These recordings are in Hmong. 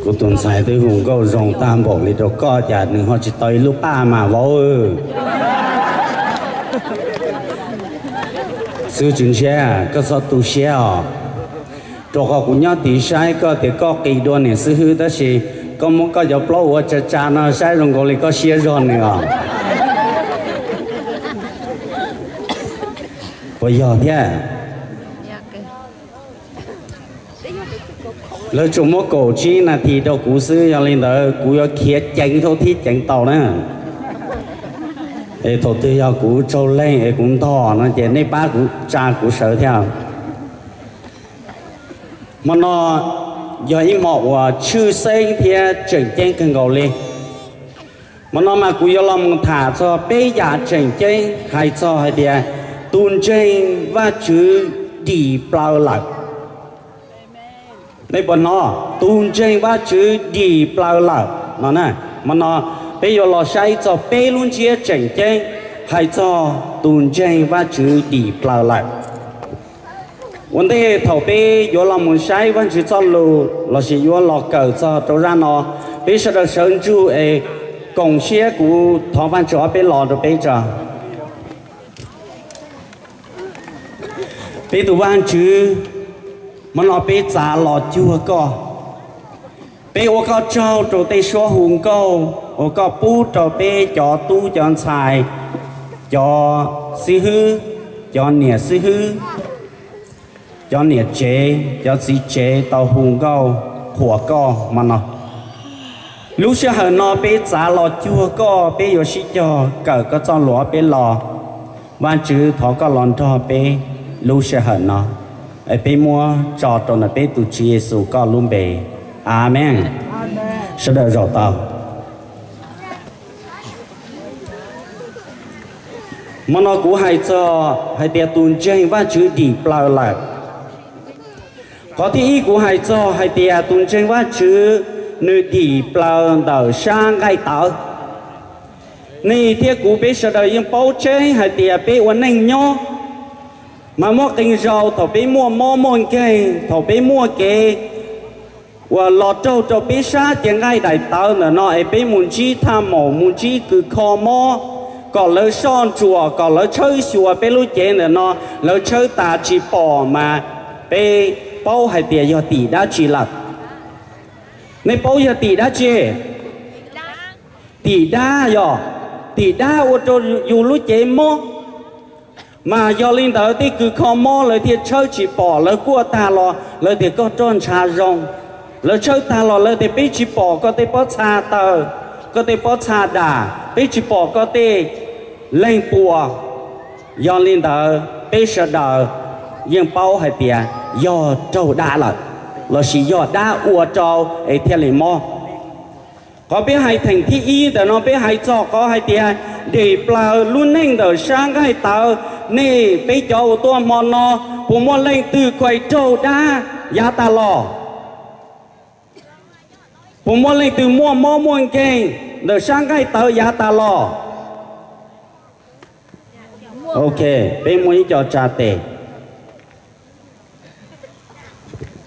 Kuv tus ntxhais twb hu nkauj zoo tag npaum li rau koj, cas nws ho tsis tau ib lub paj mas vauv? Xwb Tswv Ntshiab, koj txhob tu siab os. Rau qhov kuv nyob tid saib koj tias koj qis dua niam xib hwb, tab sis koj muab koj cov plaub ua tsa tsa no saib zoo nkaus li koj siab zog nws os. Puas yog thiab? Lawv tsuas muab kaum tsib nas this rau kuv xwb, yog li ntawd kuv yuav khiav ceev thaum thib ceev tau na. Es thaum twg yog kuv tsaug leeg es kuv ntog no ces nej pab kuv tsa kuv sawv thiab. Hmo no yog ib hmo uas tshwj xeeb thiab tseem ceeb kawg nkaus li. Hmo no mas kuv yuav los mus tham txog peb yam tseem ceeb hais txog hais tias tus ntseeg Vajtswv dim plaws lawm. Nej puas hnov? Tus ntseeg Vajtswv dim plaws lawm no na. Hmo no peb yuav los saib txog peb lub ntsiab tseem ceeb hais txog tus ntseeg Vajtswv dim plaws lawm. Ua ntej thaum peb yuav los mus saib Vajtswv txoj lus lossis yuav los kawm txog rau zaj no, peb sawv daws sawv ntsug es koom siab, kuv thov Vajtswv ob peb los rau peb tso. Peb tus Vajtswv, hmo no peb txav los cuag koj. Peb ua koj tsaug rau tej suab hu nkauj uas koj pub rau peb cov tub cov ntxhais, cov xib hwb, cov niam xib hwb, cov niam tsev, cov txiv tsev tau hu nkauj qhuas koj hmo no. Lub sij hawm no peb txav los cuag koj, peb yuav sib cog kawm koj txoj lus ob peb los. Vajtswv, thov koj los nrog peb lub sij hawm no. Es peb muab tso rau ntawm peb tus Tswv Yexus koj lub npe. Amees. Sawv daws zaum tau. Hmo no kuv hais txog hais tias tus ntseeg Vajtswv dim plaws lawm. Qhov thib ib kuv hais txog hais tias tus ntseeg Vajtswv nws dim plaws ntawm sab nqaij tawv. Nej thiab kuv peb sawv daws yeej paub tseeb hais tias peb ua neej nyob mas muaj qee zaus thaum peb muaj mob muaj nkeeg, thaum peb muaj kev uas los raug rau peb sab cev nqaij daim tawv ntawm no es peb mus ntsib thaj maum, mus ntsib kws kho mob, kom lawv soj ntsuam, kom lawv tshawb xyuas peb lub cev ntawm no, lawv tshawb tas tsis pom mas peb paub hais tias yog tim dab tsi lawm. Nej paub yog tim dab tsi? Tim dab yog, tim dab ua rau yus lub cev mob. Mas yog li ntawd tej kws kho mob lawv thiaj tshawb tsis pom, lawv kuaj tag los lawv tias koj roj ntsha zoo, lawv tshawb tag los lawv tias peb tsis pom koj tej pob txha taw, koj tej pob txha dam, peb tsis pom koj tej leeg puas. Yog li ntawd peb sawv daws yeej paub hais tias yog raug dab lawm, lossis yog dab ua rau es thiaj li mob. Qhov peb hais theem thib ib ntawm no peb hais txog qhov hais tias dim plaws lub neej ntawm sab nqaij tawv. Nej peb cov uas tuaj hmo no, puas muaj leej twg khuas raug dab yav tas los? Puas muaj leej twg muaj mob muaj nkeeg ntawm sab nqaij tawv yav tas los? Ok, peb muaj ib co tsa tes.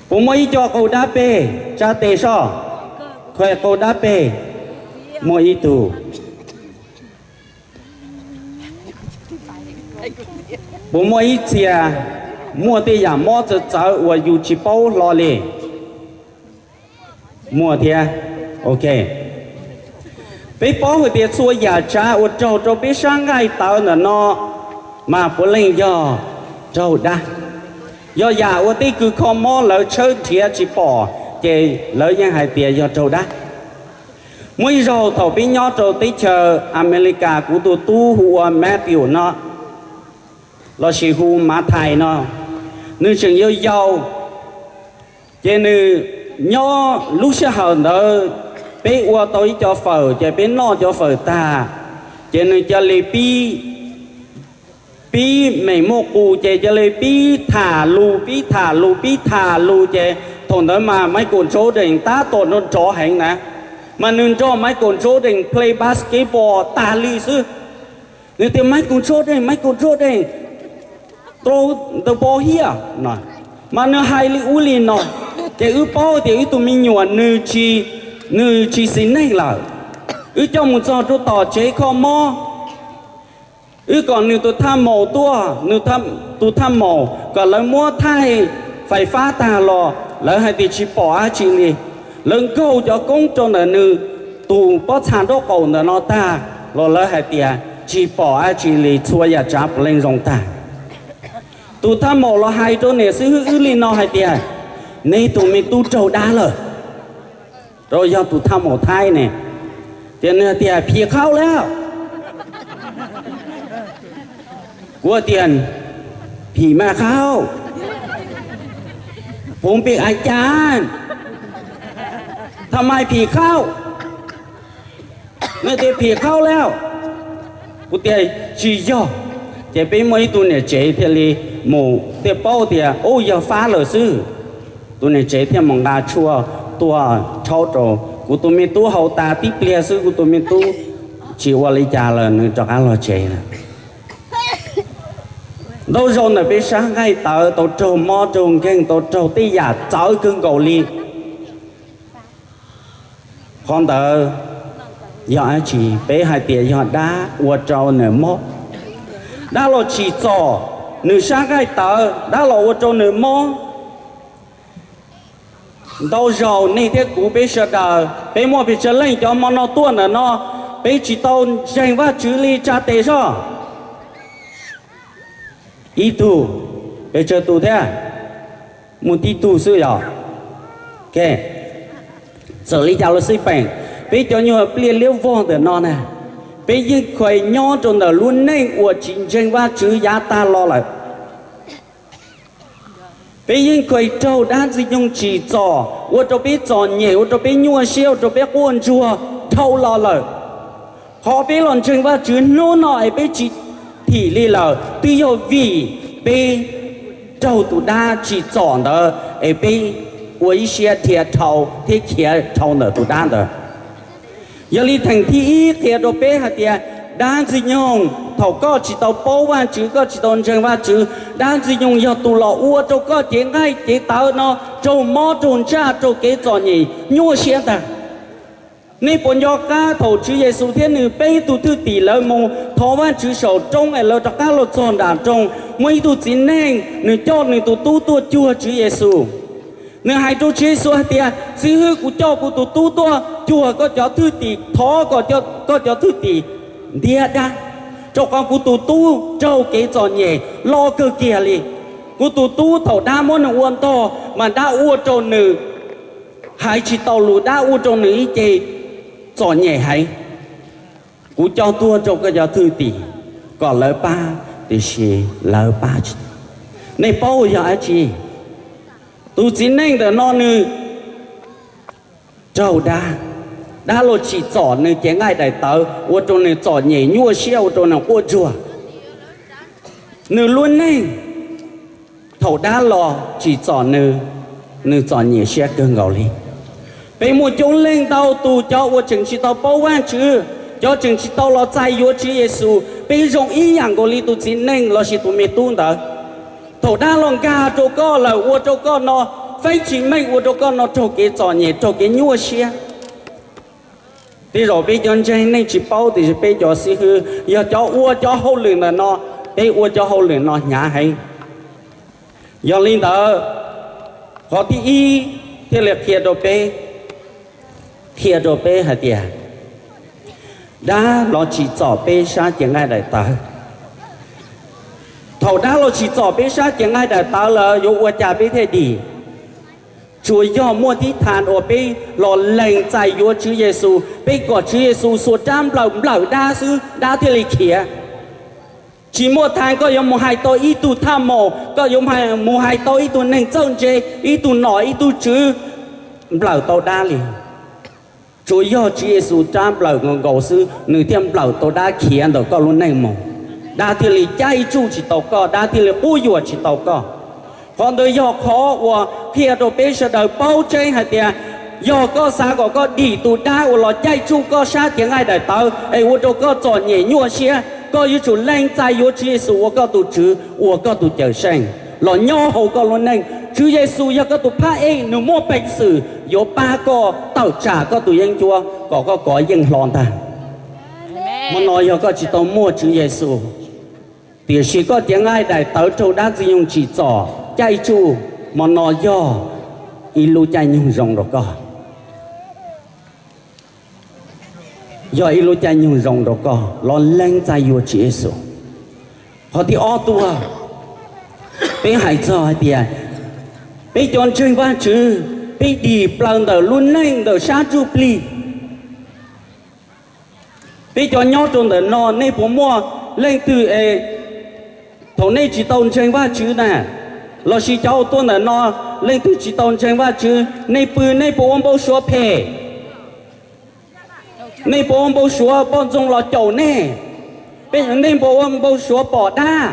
Puas muaj ib co qaug dab peg? Tsa tes soj, khuas qaug dab peg. Muaj ib tug. Puas muaj ib txhia muaj tej yam mob txawv txawv uas yus tsis paub hlo li? Muaj thiab. Ok. Peb paub hais tias txhua yam tsav uas raug rau peb sab nqaij tawv ntawm no mas puav leej yog raug dab. Yog yam uas tej kws kho mob lawv tshawb nrhiav tsis pom, ces lawv yeej hais tias yog raug dab. Muaj ib zaug thaum peb nyob rau teb chaws Amelikas, kuv tus tub hu ua Matthew no, lossis hu Mathais no, nws tseem yau yau. Ces nws nyob lub sij hawm ntawd, peb ua tau ib co fawm, ces peb noj cov fawm tag, ces nws cia li pib, pib meem muaj qus, ces cia li pib tham lus, pib tham lus, pib tham lus. Ces thaum ntawd mas Michael Jordan tab tom nrov nrov heev na, mas nws nrog Michael Jordan play basketball tas li xwb. Nws tias, Michael Jordan, Michael Jordan, throw the ball here no, mas nws hais li ub li no. Ces wb paub tias wb tus me nyuam nws tsis, nws tsis xis neej lawm. Wb coj mus txog rau tom tsev kho mob, wb kom nws tus thaj maum tuaj, nws tus thaj maum kom lawv muab thaij fais fab tag los lawv hais tias tsis pom dab tsi li. Lawv nkaug cov koob rau ntawm nws tus pob txha nraub qaum ntawm no tag los lawv hais tias tsis pom dab tsi li, txhua yam tsav puav leej zoo tag. Tus thaj maum los hais rau niam xib hwb wb li no hais tias, neb tus me tub raug dab lawm. Rau yog tus thaj maum Thaib ne, ces nws tias phim khauj lawm. Kuv tias phim mas khauj, puv npim ais cas, tham mais phim khauj, nws tias phim khauj lawm. Kuv tias tsis yog. Ces peb muaj ib tug niam tsev thiaj li mus thiaj paub tias ub yog fab lawm xwb. Tus niam tsev thiaj mus nqa tshuaj tuaj rhaub rau kuv tus me tub haus tas tib pliag xwb kuv tus me tub tsis ua li cas lawm, nws rov qab los tsev lawm. Ntau zaus ntawm peb sab nqaij tawv tau raug mob raug nkeeg, tau raug tej yam txawv kawg nkaus li. Qhov ntawd yog dab tsi? Peb hais tias yog dab ua rau nws mob. Dab los tsim txom nws sab nqaij tawv, dab los ua rau nws mob. Ntau zaus nej thiab kuv peb sawv daws, peb muaj pes tsawg leej cov hmo no tuaj ntawm no, peb tsis tau ntseeg Vajtswv li tsa tes soj. Ib tug, pes tsawg tus thiab? Muaj tib tug xwb yog? Txawm li cas los xij peem, peb cov nyuag pliaj liab vog ntawm no na, peb yeej khuas nyob rau ntawm lub neej uas tsis ntseeg Vajtswv yav tag los lawm. Peb yeej khuas raug dab ntxwg nyoog tsim txom, ua rau peb txom nyem, ua rau peb nyuaj siab, ua rau peb quaj ntsuag dhau los lawm. Qhov peb los ntseeg Vajtswv hnub no es peb tsis thim li lawm, twb yog vim peb raug tus dab tsim txom ntawd es peb ua ib siab dhia dhau thiab khiav dhau ntawm tus dab ntawd. Yog li theem thib ib qhia rau peb hais tias, dab ntxwg nyoog, thaum koj tsis tau paub Vajtswv, koj tsis tau ntseeg Vajtswv, dab ntxwg nyoog yog tus los ua rau koj cev nqaij cev tawv no raug mob raug ntsaj raug kev txom nyem nyuaj siab ntag. Nej puas nco qab thaum Tswv Yexus thiab nws peb tug thwj tim lawv mus thov Vajtswv saum roob es lawv rov qab los txog nram nroog, muaj ib tug txiv neej nws coj nws tus tub tuaj cuag Tswv Yexus. Nws hais rau Tswv Yexus hais tias, Xib hwb, kuv coj kuv tus tub tuaj cuag koj cov thwj tim, thov kom koj cov thwj tim ntiab dab, rau qhov kuv tus tub raug kev txom nyem loj kawg kiag li. Kuv tus tub thaum dab muab nws ua ntog mas dab ua rau nws hais tsis tau lus, dab ua rau nws ib ce txom nyem heev. Kuv coj tuaj rau koj cov thwj tim kom lawv pab, tiam sis lawv pab tsis tau. Nej paub yog dab tsi? Tus txiv neej ntawm no nws raug dab, dab los tsim txom nws cev nqaij daim tawv, ua rau nws txom nyem nyuaj siab, ua rau nws quaj ntsuag. Nws lub neej thaum dab los tsim txom nws, nws txom nyem siab kawg nkaus li. Peb muaj coob leej ntau tus cov uas tseem tsis tau paub Vajtswv, cov tseem tsis tau los txais yuav Tswv Yexus, peb zoo ib yam nkaus li tus txiv neej lossis tus me tub ntawd. Thaum dab los nkag rau koj lawm, ua rau koj no feeb tsis meej, ua rau koj no raug kev txom nyem, raug kev nyuaj siab. Tej zaum peb cov ntseeg nej tsis paub, tiam sis peb cov xib hwb yog cov ua cov hauj lwm ntawm no, peb ua cov hauj lwm no hnyav heev. Yog li ntawd, qhov thib ib thiaj li qhia rau peb, qhia rau peb hais tias, dab los tsim txom peb sab cev nqaij daim tawv. Thaum dab los tsim txom peb sab cev nqaij daim tawv lawm yuav ua cas peb thiaj dim? Tsuas yog muaj tib thaj uas peb los lees txais yuav Tswv Yexus, peb kom Tswv Yexus xuas rab nplawm nplawm dab xwb dab thiaj li khiav. Tsis muaj thaj koj yuav mus hais tau ib tug thaj maum, koj yuav mus hais tau ib tug neeg txawj ntse, ib tug nom ib tug tswv nplawm tau dab li. Tsuas yog Tswv Yexus rab nplawm nkaus nkaus xwb nws thiaj nplawm tau dab khiav ntawm koj lub neej mus. Dab thiaj li caij tsuj tsis tau koj, dab thiaj li quab yuam tsis tau koj. Qhov ntawd yog qhov uas qhia rau peb sawv daws paub tseeb hais tias, yog koj xav kom koj dim tus dab uas los caij tsuj koj sab cev nqaij daim tawv es ua rau koj txom nyem nyuaj siab, koj yuav tsum lees txais yuav Tswv Yexus ua koj tus Tswv, ua koj tus Cawmseej los nyob hauv koj lub neej. Tswv Yexus yog koj tus phab eej, nws muaj peev xwm yuav pab koj tawm tsam koj tus yeeb ncuab kom koj kov yeej hlo ntag. Hmo no yog koj tsis tau muaj Tswv Yexus, tiam sis koj cev nqaij daim tawv raug dab ntxwg nyoog tsim txom caij tsuj, hmo no yog ib lub caij nyoog zoo rau koj. Yog ib lub caij nyoog zoo rau koj los lees txais yuav Tswv Yexus. Qhov thib ob tuaj, peb hais txog hais tias peb cov ntseeg Vajtswv, peb dim plaws ntawm lub neej ntawm sab ntsuj plig. Peb cov nyob rau ntawm no, nej puas muaj leej twg es thaum nej tsis tau ntseeg Vajtswv na, lossis cov uas tuaj ntawm no leej twg tsis tau ntseeg Vajtswv, nej pw nej puas ua npau suav phem? Nej puas ua npau suav poj ntxoog los caum nej? Nej puas ua npau suav pom dab?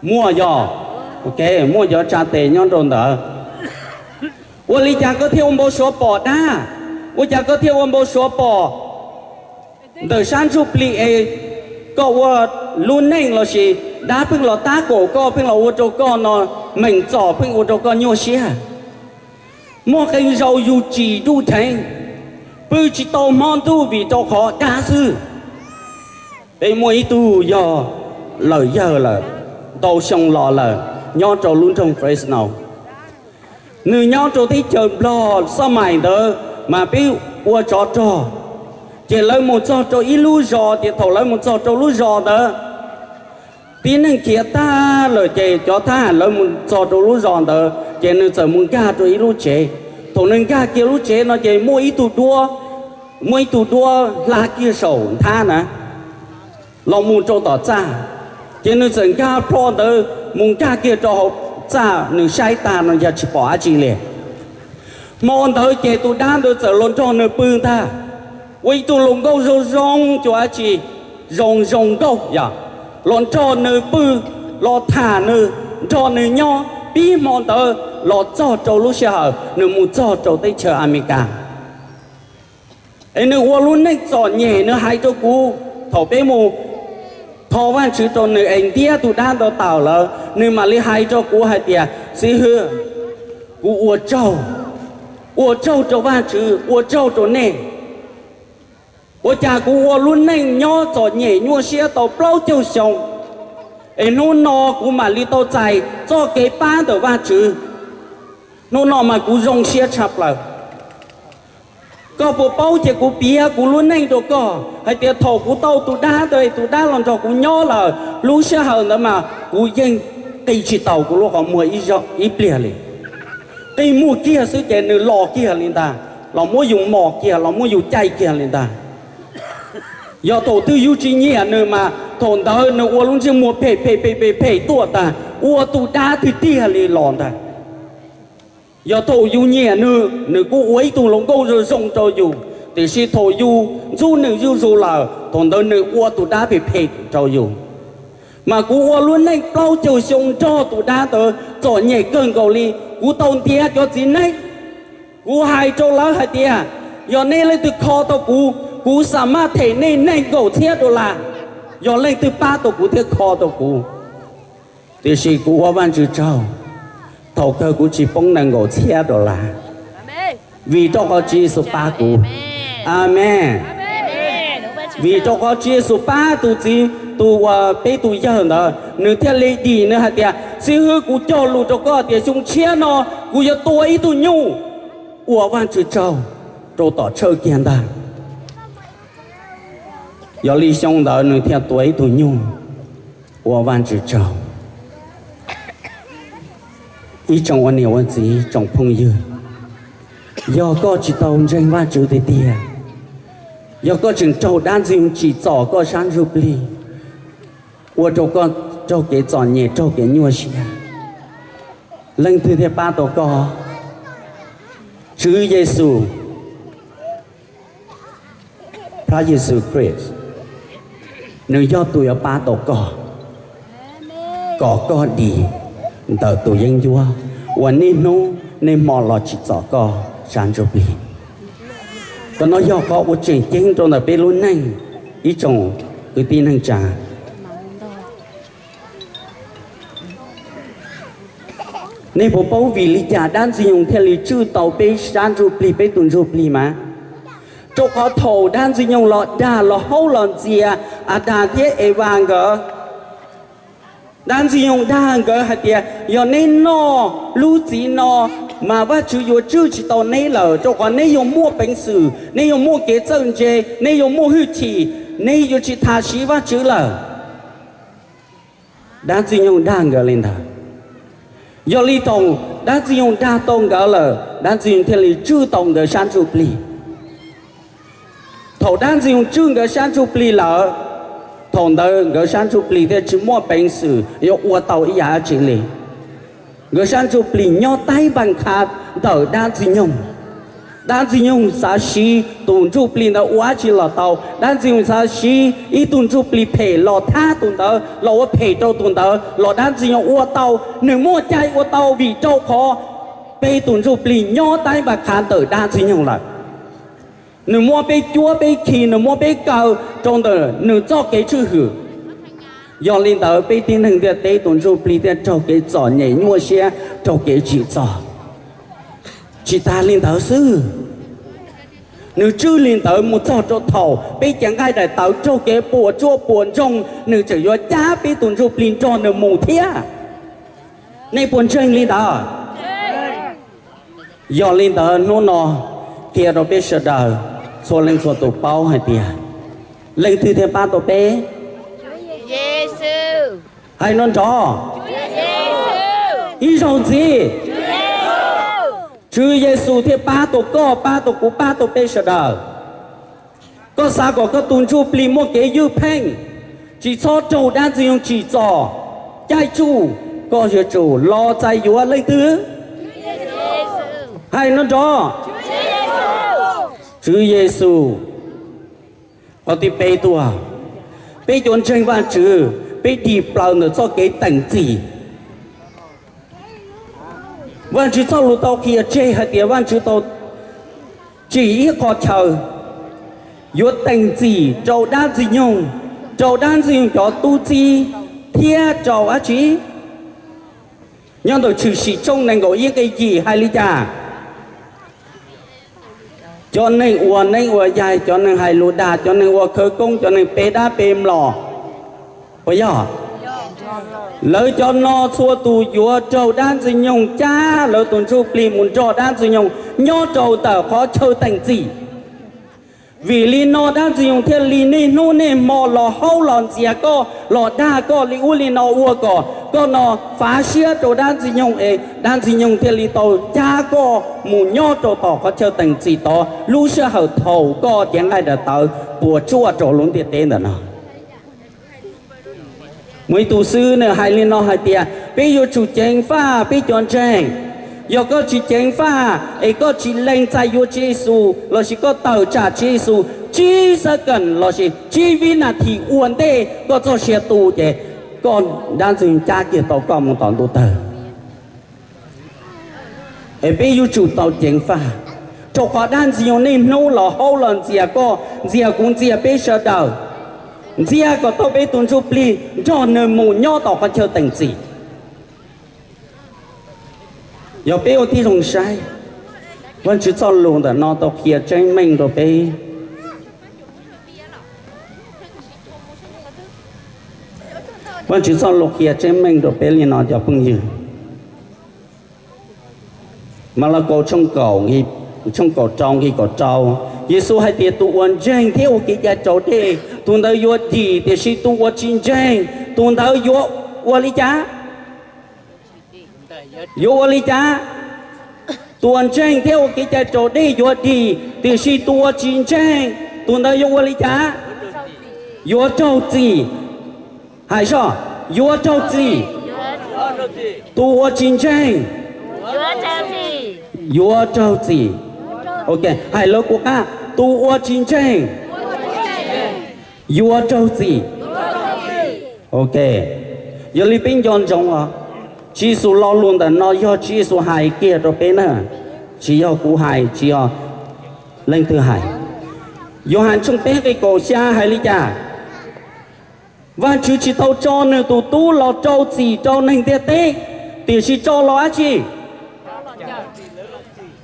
Muaj yog? Ok, muaj cov tsa tes nyob rau ntawd. Ua li cas koj thiaj ua npau suav pom dab? Ua cas koj thiaj ua npau suav pom ntawm sab ntsuj plig es koj ua lub neej lossis dab pheej los tab kaum koj, pheej los ua rau koj no meem txom, pheej ua rau koj nyuaj siab? Muaj qee zaus yus tsim nruj dheev, pw tsis tau hmo ntuj vim rau qhov dab xwb. Peb muaj ib tug yog lawm yawg lawm, ntau xyoo los lawm, nyob rau lub nroog Fresno. Nws nyob rau teb chaws Nplog xab mais ntawd mas peb ua tsov rog. Ces lawv mus txog rau ib lub zos, ces thaum lawv mus txog rau lub zos ntawd, tib neeg khiav tag lawm, ces cov thab ham lawv mus txog rau lub zos ntawd, ces nws txawm mus nkag rau ib lub tsev. Thaum nws nkag kiag lub tsev no ces muaj ib tug duab, muaj ib tug duab hla kiag saum nthab na, los mus rau tom txaj. Ces nws txawm nkag plho ntawd mus nkag kiag rau hauv txaj, nws saib tag no yog tsis pom dab tsi li. Hmo ntawd ces tus dab ntawd txawm los nrog nws pw ntag. Ua ib tug hluas nkauj zoo zoo, cov dab tsi zoo zoo nkauj yog los nrog nws pw, los tham nws, nrog nws nyob. Pib hmo ntawd los txog rau lub sij hawm nws mus txog rau teb chaws Amelikas, es nws ua lub neej txom nyem. Nws hais rau kuv, thaum peb mus thov Vajtswv rau nws es ntiab tus dab ntawd tawm lawm, nws mam li hais rau kuv hais tias, Xib hwb, kuv ua tsaug, ua tsaug rau Vajtswv, ua tsaug rau nej. Ua cas kuv ua lub neej nyob txom nyem nyuaj siab tau plaub caug xyoo, es hnub no kuv mam li tau txais txoj kev pab ntawm Vajtswv. Hnub no mas kuv zoo siab tshaj plaws. Koj puas paub, ces kuv piav kuv lub neej rau koj hais tias thaum kuv tau tus dab ntawd, tus dab los nrog kuv nyob lawm, lub sij hawm ntawd mas kuv yeej qi tsis taus kuv lub qhov muag ib pliag li. Qi muag kiag xwb ces nws los kiag li ntag, los muab yus mos kiag, los muab yus caij kiag li ntag. Yog thaum twg yus tsis nyiam nws mas thaum ntawd nws ua lub ntsej muag phem phem phem phem phem tuaj tag, ua tus dab tiag tiag li los ntag. Yog thaum yus nyiam nws, nws kuj ua ib tug hluas nkauj zoo zoo rau yus, tiam sis thaum yus ntxub nws zuj zus lawm, thaum ntawd nws ua tus dab phem phem rau yus. Mas kuv ua lub neej plaub caug xyoo nrog tus dab ntawd txom nyem kawg nkaus li. Kuv tau ntiav cov txiv neej, kuv hais rau lawv hais tias, yog nej leej twg kho tau kuv, kuv xam maj them nej nees nkaum txhiab dollar. Yog leej twg pab tau kuv thiab kho tau kuv. Tiam sis kuv ua Vajtswv tsaug, thaum kawg kuv tsis poob nees nkaum txhiab dollar, vim rau qhov Tswv Yexus pab kuv. Amees. Vim rau qhov Tswv Yexus pab tus txiv, tus uas peb tus yawg ntawd, nws thiaj li dim, nws hais tias, Xib hwb, kuv cog lus rau koj tias xyoo tshiab no kuv yuav tua ib tug nyuj ua Vajtswv tsaug rau tom tshawj kiag ntag. Yog li xyoo ntawd nws thiaj tua ib tug nyuj ua Vajtswv tsaug. Ib tsoom ua niam ua txiv, tsoom phooj ywg, yog koj tsis tau ntseeg Vajtswv tiag tiag, yog koj tseem raug dab ntxwg tsim txom koj sab ntsuj plig, ua rau koj raug kev txom nyem, raug kev nyuaj siab, leej twg thiaj pab tau koj? Tswv Yexus, Phab Yexus Khrist, nws yog tus yuav pab tau koj, kom koj dim ntawm tus yeeb ncuab uas niaj hnub niaj hmo los tsim txom koj sab ntsuj plig. Qhov no yog qhov uas tseem ceeb rau ntawm peb lub neej, ib tsoom kwv tij neej tsa. Nej puas paub vim li cas dab ntxwg nyoog thiaj li tswj tau peb sab ntsuj plig, peb tus ntsuj plig mas? Rau qhov thaum dab ntxwg nyoog los dag los haub los ntxias Adas thiab Evas nkawd, dab ntxwg nyoog dag nkawd hais tias, yog neb noj lub txiv no mas Vajtswv yuav tswj tsis tau neb lawm, rau qhov neb yuav muaj peev xwm, neb yuav muaj kev txawj ntse, neb yuav muaj hwj chim, neb yuav tsis tas siv Vajtswv lawm. Dab ntxwg nyoog dag nkawd li ntawd. Yog li thaum dab ntxwg nyoog dag tau nkawd lawm, dab ntxwg nyoog thiaj li tswj tau nkawd sab ntsuj plig. Thaum dab ntxwg nyoog tswj nkawd sab ntsuj plig lawm, thaum ntawd nkawd sab ntsuj plig thiaj tsis muaj peev xwm yuav ua tau ib yam dab tsi li. Nkawd sab ntsuj plig nyob taib npaj khav ntawm dab ntxwg nyoog. Dab ntxwg nyoog xav siv tus ntsuj plig ntawd ua dab tsi los tau. Dab ntxwg nyoog xav siv ib tug ntsuj plig phem los thab tus ntawd, los ua phem rau tus ntawd los dab ntxwg nyoog ua tau. Nws muaj cai ua tau vim rau qhov peb tus ntsuj plig nyob taib npaj khav ntawm dab ntxwg nyoog lawm. Nws muab peb cuab peb khi, nws muab peb kaw rau ntawm nws txoj kev tswj hwm. Yog li ntawd peb tib neeg ntiaj teb tus ntsuj plig thiaj raug kev txom nyem nyuaj siab, raug kev tsim txom. Tsis tas li ntawd xwb, nws tswj li ntawd mus txog rau thaum peb cev nqaij daim tawv raug kev puas tsuaj puas ntsoog, nws tseem yuav cab peb tus ntsuj plig nrog nws mus thiab. Nej puas ntseeg li ntawd? Yog li ntawd hnub no qhia rau peb sawv daws txhua leej txhua tus paub hais tias leej twg thiaj pab tau peb? Hais no nrov ib zaug ntxiv. Tswv Yexus thiaj pab tau koj, pab tau kuv, pab tau peb sawv daws. Koj xav kom koj tus ntsuj plig muaj kev ywj pheej, tsis txhob raug dab ntxwg nyoog tsim txom, caij tsuj, koj yuav tsum los txais yuav leej twg? Hais no nrov. Tswv Yexus. Qhov thib peb tuaj, peb cov ntseeg Vajtswv, peb dim plaws ntawm txoj kev teem txim. Vajtswv txoj lus tau qhia tseg hais tias Vajtswv tau tsim ib qho chaw yuav teem txim rau dab ntxwg nyoog, rau dab ntxwg nyoog cov tub txib, thiab rau dab tsi? Nyob ntawm Tshwm Sim tshooj nees nkaum ib nqe yim hais li cas? Cov neeg ua neeb ua yaig, cov neeg hais lus dag, cov neeg ua khawv koob, cov neeg pe dab pe mlom, puas yog? Lawv cov no txhua tus yuav raug dab ntxwg nyoog cab lawv tus ntsuj plig mus nrog dab ntxwg nyoog nyob rau ntawm qhov chaw teem txim. Vim li no dab ntxwg nyoog thiaj li niaj hnub niaj hmo los haub los ntxias koj, los dag koj li ub li no ua kom koj no fav siab rau dab ntxwg nyoog es dab ntxwg nyoog thiaj li tau cab koj mus nyob rau tom qhov chaw teem txim tod lub sij hawm thaum koj cev nqaij daim tawv puas tsuaj rau lub ntiaj teb ntawm no. Muaj ib tug xib hwb nws hais li no hais tias peb yuav tsum ceev faj peb cov ntseeg. Yog koj tsis ceev faj es koj tsis lees txais yuav Tswv Yexus lossis koj tawm tsam Tswv Yexus tsib second lossis tsib vib nas this ua ntej koj txoj sia tu ces koj, dab ntxwg nyoog cab kiag tau koj mus tom ntuj tawg. Es peb yuav tsum tau ceev faj, rau qhov dab ntxwg nyoog niaj hnub los haub los ntxias koj, ntxias kuv, ntxias peb sawv daws, ntxias kom tau peb tus ntsuj plig nrog nws mus nyob tom qhov chaw teem txim. Yog peb ua tib zoo saib, Vajtswv txoj lus ntawm no tau qhia tseeb meej rau peb. Vajtswv txoj lus qhia tseeb meej rau peb li no cov phooj ywg. Malakaus tshooj kaum, tshooj kaum rau nqe kaum rau, Yexus hais tias tus uas ntseeg thiab ua kev cai raus dej, tus ntawd yuav dim, tiam sis tus uas tsis ntseeg, tus ntawd yuav ua li cas? Yuav ua li cas? Tus uas ntseeg thiab ua kev cai raus dej yuav dim, tiam sis tus uas tsis ntseeg, tus ntawd yuav ua li cas? Yuav raug txim. Hais soj, yuav raug txim. Tus uas tsis ntseeg, yuav raug txim. Ok, hais lawv kuv qab, tus uas tsis ntseeg, yuav raug txim. Ok, yog li peb nco ntsoov os, Tswv Yexus lo lus ntawm no yog Tswv Yexus hais kiag rau peb na, tsis yog kuv hais, tsis yog leej twg hais. Yauhas tshooj peb nqe kaum xya hais li cas? Vajtswv tsis tau tso nws tus tub los rau txim rau neeg ntiaj teb, Tiam sis tso los dab tsi?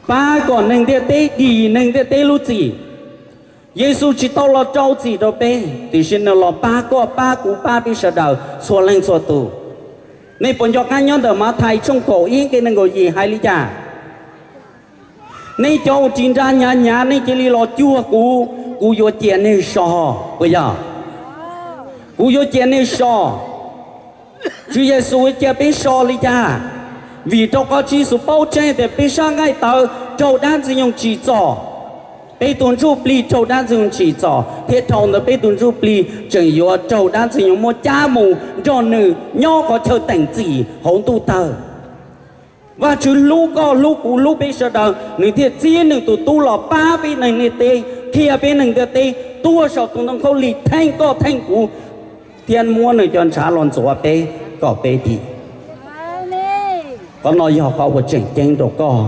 Pab kom neeg ntiaj teb dim neeg ntiaj teb lub txim. Yexus tsis tau los rau txim rau peb, tiam sis nws los pab koj, pab kuv, pab peb sawv daws txhua leej txhua tus. Nej puas nco qab nyob ntawm Mathais tshooj kaum ib nqe nees nkaum yim hais li cas? Nej cov uas ris nra hnyav hnyav, nej cia li los cuag kuv, kuv yuav cia nej so. Puas yog? Kuv yuav cia nej so. Tswv Yexus cia peb so li cas? Vim rau qhov Tswv Yexus paub tseeb tias peb sab nqaij tawv raug dab Ntxwg Nyoog tsim txom, peb tus ntsuj plig raug dab Ntxwg Nyoog tsim txom, thiab dhau ntawd peb tus ntsuj plig tseem yuav raug dab Ntxwg Nyoog muab cab mus nrog nws nyob qhov chaw teem txim hauv ntuj tawg. Vajtswv hlub koj, hlub kuv, hlub peb sawv daws, nws thiaj txib nws tus tub los pab peb neeg ntiaj teb, qhia peb neeg ntiaj teb tuag saum tus ntoo khaub lig theej koj theej kuv, thiab muab nws cov ntshav los ntxuav peb kom peb dim. Qhov no yog qhov uas tseem ceeb rau koj,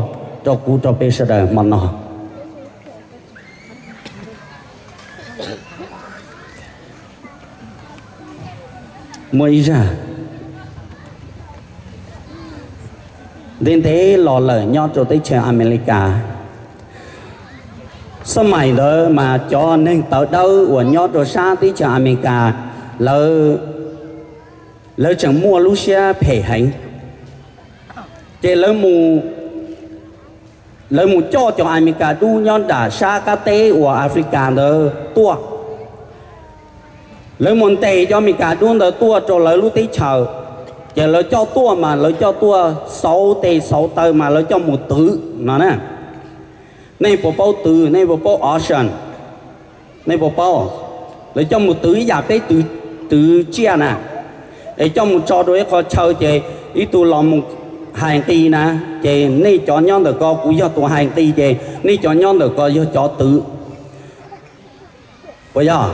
rau kuv, rau peb sawv daws hmo no. Muaj ib zag ntev ntev los lawm nyob rau teb chaws Amelikas, xab maim ntawd mas cov neeg tawv dawb uas nyob rau sab teb chaws Amelikas, lawv, lawv tseem muaj lub siab phem heev, ces lawv mus coj cov Amelikas dub nyob nram sab qab teb uas Africa ntawd tuaj. Lawv mus ntes cov Amelikas dub ntawd tuaj rau lawv lub teb chaws, ces lawv coj tuaj mas lawv coj tuaj xauv tes xauv taw mas lawv coj mus twv no na. Nej puas paub twv? Nej puas paub auction? Nej puas paub? Lawv coj mus twv ib yam peb twv tsiaj na, es coj mus tso rau ib qho chaw ces ib tug los mus hais nqi na, ces nej cov nyob ntawm ko, kuv yog tus hais nqi, ces nej cov nyob ntawm ko yog cov twv. Puas yog?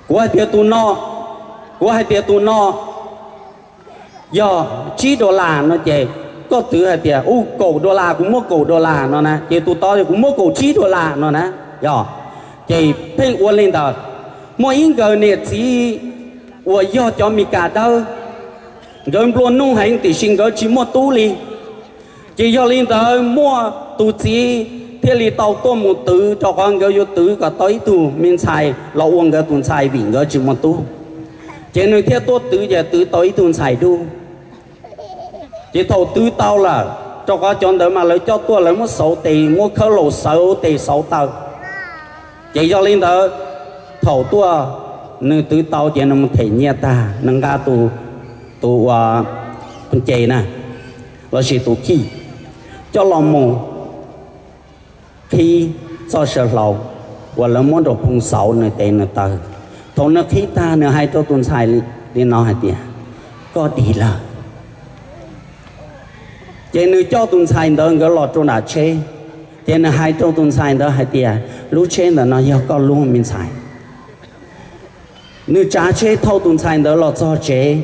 Kuv hais tias tus no, kuv hais tias tus no yog tsib dollar no ces koj twv hais tias, u, kaum dollar, kuv muab kaum dollar no na, ces tus tod kuv muab kaum tsib dollar no na. Yog, ces pheej ua li ntawd. Muaj ib nkawd niam txiv uas yog cov Meskas dawb, nkawd nplua nuj heev tiam sis nkawd tsis muaj tub li. Ces yog li ntawd muaj tus txiv thiaj li tau tuaj mus twv, rau qhov nkawd yuav twv kom tau ib tug me ntxhais los ua nkawd tus ntxhais vim nkawd tsis muaj tub. Ces nws thiaj tuaj twv, ces twv tau ib tug ntxhais dub. Ces thaum twv tau lawm, rau qhov cov ntawd mas lawv coj tuaj lawv muab xauv tes muab khawb laus xauv tes xauv taw. Ces yog li ntawd, thaum tuaj nws twv tau ces nws mus them nyiaj tag nws nqa tus, tus uas ces na, lossis tus khij, coj los mus qhib txoj saw hlau uas lawv muab nraum phoo xauv nws tes nws taw. Thaum nws qhib tag nws hais rau tus ntxhais li no hais tias, koj dim lawm. Ces nws coj tus ntxhais ntawd nkawd los rau nram tsheb, ces nws hais rau tus ntxhais ntawd hais tias, lub tsheb ntawm no yog koj lub me ntxhais. Nws tsav tsheb thauj tus ntxhais ntawd los txog tsev.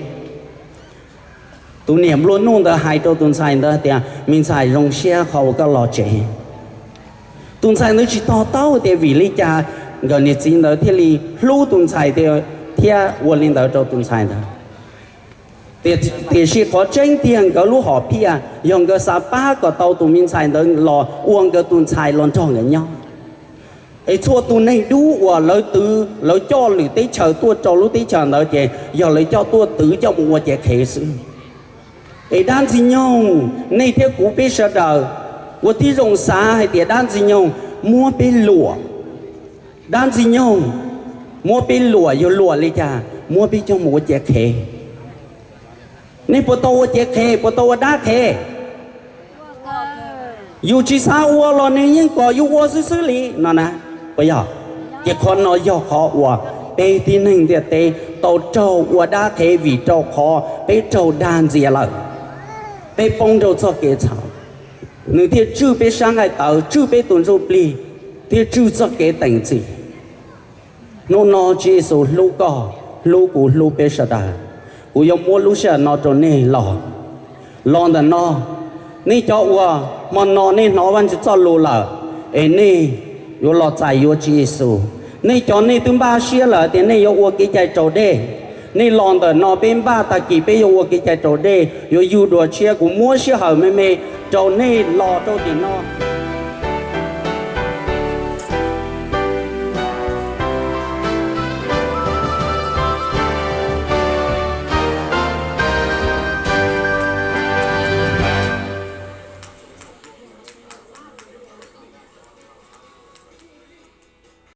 Tus niam nplua nuj ntawd hais rau tus ntxhais ntawd tias, me ntxhais, zoo siab qhov uas koj los tsev. Tus ntxhais ntawd tsis to taub tias vim li cas nkawd niam txiv ntawd thiaj li hlub tus ntxhais thiab ua li ntawd rau tus ntxhais ntawd. Tiam sis qhov tseeb tiag nkawd lub hom phiaj yog nkawd xav pab kom tau tus me ntxhais ntawd los ua nkawd tus ntxhais los nrog nkawd nyob. Es txhua tus neeg dub uas lawv twv lawv coj lwm teb chaws tuaj rau lub teb chaws ntawd ces yog lawv coj tuaj twv coj mus ua cev qhev xwb. Es dab ntxwg nyoog, nej thiab kuv peb sawv daws ua tib zoo xav hais tias dab ntxwg nyoog muab peb luam. Dab ntxwg nyoog muab peb luam, yog luam li cas? Muab peb coj mus ua cev qhev. Nej puas tau ua cev qhev, puas tau ua dab qhev? Yus tsis xav ua los nws yeej kom yus ua xwb xwb li no na. Puas yog? Ces qhov no yog qhov uas peb tib neeg ntiaj teb tau raug ua dab qhev vim rau qhov peb raug dag ntxias lawm. Peb poob rau txoj kev txhaum, nws thiaj tswj peb sab nqaij tawv, tswj peb tus ntsuj plig, thiaj tswj txoj kev teem txim. Hnub no Tswv Yexus hlub koj, hlub kuv, hlub peb sawv daws. Kuv yuav muab lub sij hawm no rau nej los. Los ntawm no, nej cov uas hmo no nej hnov Vajtswv txoj lus lawm, es nej yuav los txais yuav Tswv Yexus. Nej cov nej twb npaj siab lawm tias nej yuav ua kev cai raus dej, Nej los ntawm no peb npaj, tag kis peb yuav ua kev cai raus dej, yuav yug dua tshiab. Kuv muab sij hawm me me rau nej los rau tim no.